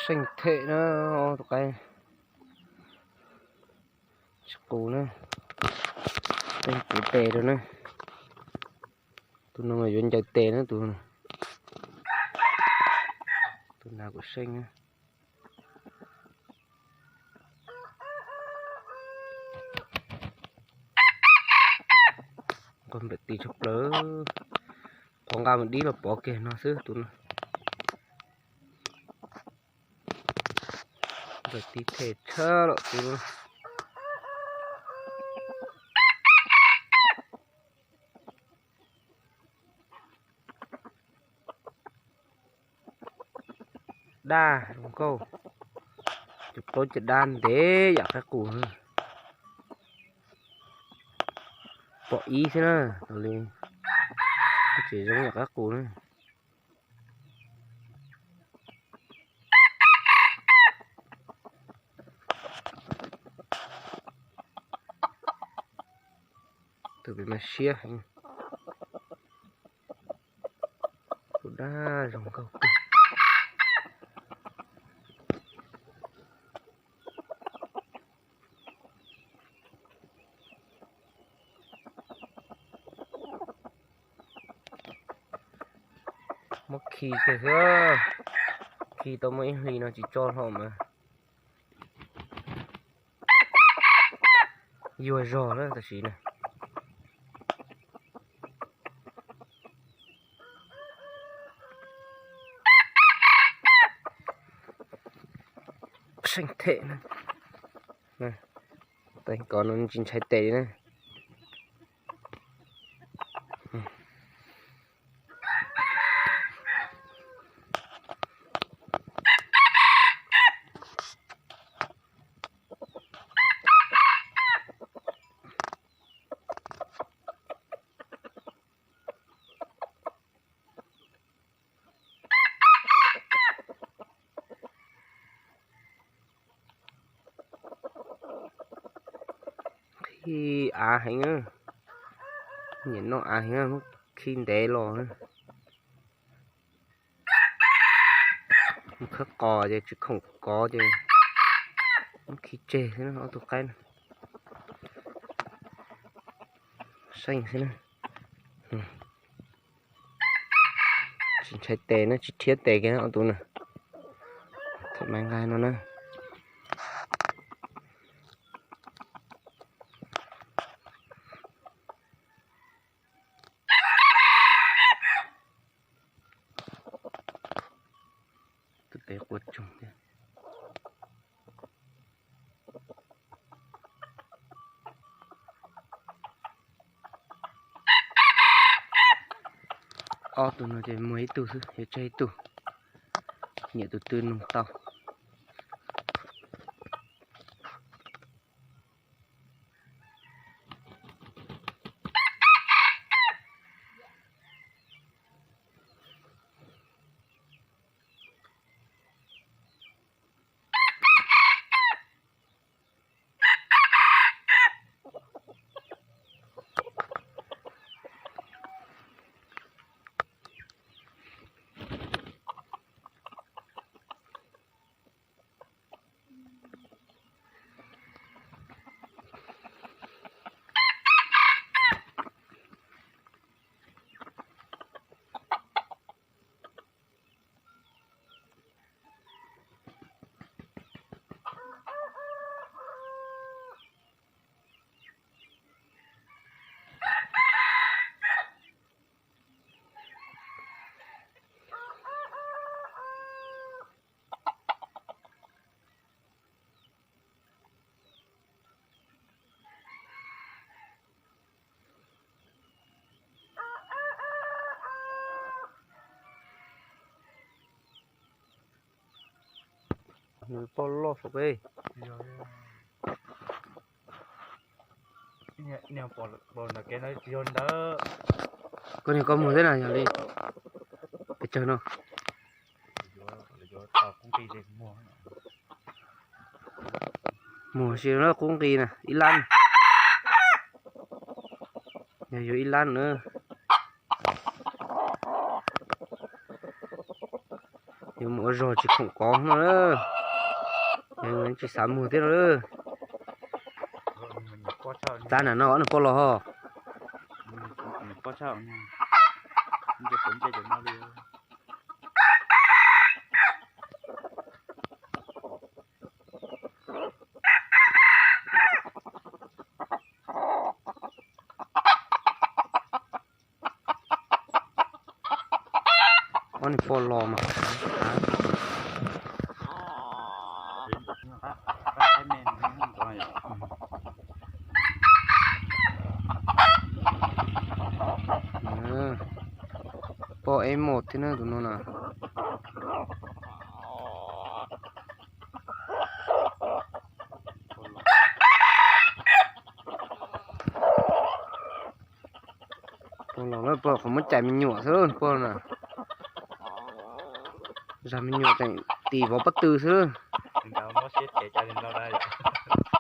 Seej them na, tus qaib tsis qus na, teeb tsuv tes rau na. Tus no mas yuav ncaws tes na tus, tus nas kuv seej na. Nqos nplaim tis tshaj plaws, qhov nqa mus dib los pov kiag no xwb tus no. Nplaim tis them tshaj lawm tus no. Daj zoo nkauj, cov plaub cov daj ntev yam qaib qus, pom ib xwb na, tau li tseem zoo yam qaib qus na. Tus pem mas siab heev, tus daj zoo nkauj kawg. Muab khi kiag xwb, khi tau muaj ib hlis no tsis tso hlo mas yuag zog na tam sim na. Seej them na, tes kov no tsis ntshai tes li na. Khi av heev, nyiam noj av heev, muab khi ntev los. Khawb qos ces tsis khoom kov ces muab khi tseg xwb na ob tug qaib. Seej xwb na. Tsis ntshai tes na, tsis rhiab tes kiag ob tug na. Thaum me nqa no na. Tus pem quaj tsoog thiab. Ob tug no ces muag ib tug xwb, yuav tseg ib tug, nyiam tus twg nug tau. Nws poj loj saum peb. Koj niag koj muag xwb na, yog li pes tsawg no? Muag si na, qub nqi na, ib lab. Yog yuav ib lab na. Yuav mus ua zog tsis khoom kov no, tsis xav muag thiab no. Txav na no ob nws poj los ho. Ob nws poj los mas khav. Poj eb mos thiab na tus no na. Poj los lawm, poj qhov muab cais me nyuam xwb poj na. Zag me nyuam tseem tis vov pob tw xwb.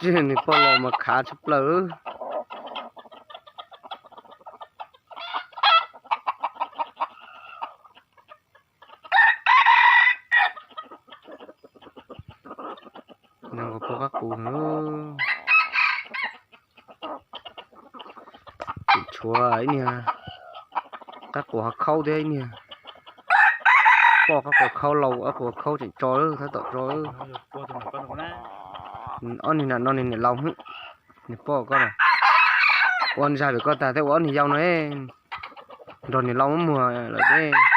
Tsis, nws poj los mas khav tshaj plaws. Nws poj qab qus. Tseem tshuav ib niag qab qus hav khaub thiab ib niag poj qab qus khaub laus, qab qus khaub tseem tso, tab tom tso. Ob niag na no niag niam laus, niag poj koj na. Ua zag pem koj tag thiab ua ob niag yau no, nrog niam laus muab muag lawm thiab.